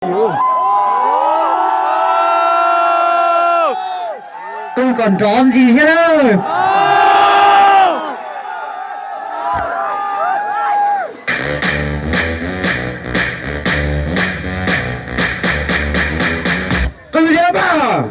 Qw kom nrov ntsis thiab nawb. Qw thiab mas.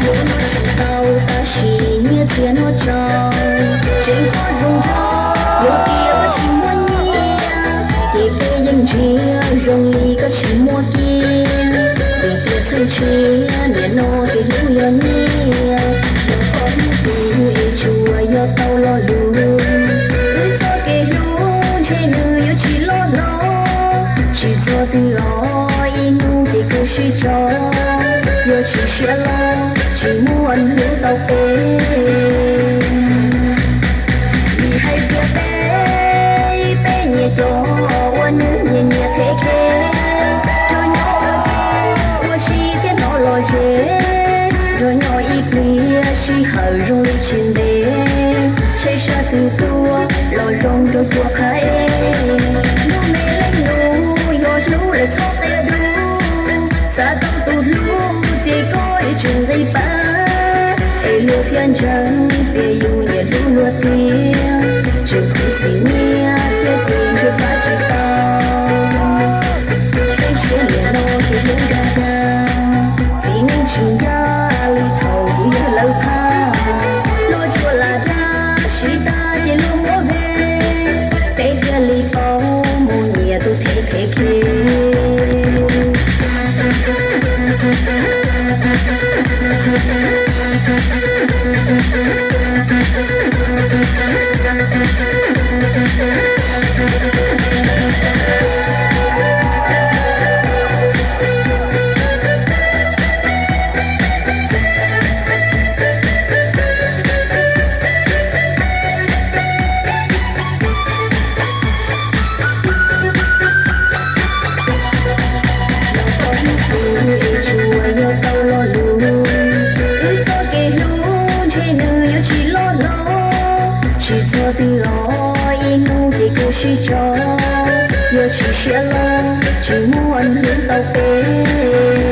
Lub no tsis tau tab sis nyiaj txiag no tso, tseem koj zoo nraug, yog tias koj tsis muaj nyiaj, ces peb yeej ntsiag zoo li koj tsis muaj kiag. Vim tias txheej tshiab nim no kev hlub yog nyiaj, yog koj hlub tus es tsuas yog tau lo lus. Wb txoj kev hlub ntshe nws yuav tsis loj hlob, tsis txog twg los ib hnub ces kawg sib tso. Yuav tsis siab loj, tsis muaj hlub tau peb. Vim hais tias peb, peb nyias cov ua nws nyias nyias thev khev. Nrog nyob ua ke, ua si thiab hnov lom zem. Nrog nyob ib pliag sij hawm zoo li tsis ntev, saib sab twg tuaj los zoo rau cua phab ej. Hnub me leej nus yog hlub lawm txhob qia dub, xav tau tus hlub ces koj yuav tsum nqis pab, es luag thiaj ntseeg tias yus nyiam hlub luag tiag. Tseem khuv xim nyiaj thiab ces ntshe pab tsis tau. Txheej tshiab nim no ces hlub dag dag, txiv neej tsis ncaj li thaum kuv yawg lawv phaj. Luag tsuas lam dag sib tag ces luag muab ve, peb thiaj li paub mus nyias tus thev thev khev. Los koj hlub kuv es tsuas yog tau lo lus, wb txoj kev hlub ntshe nws yuav tsis loj hlob, tsis txog twg los ib hnub ces kawg sib tso. Yuav tsis siab loj, tsis muaj hlub tau peb.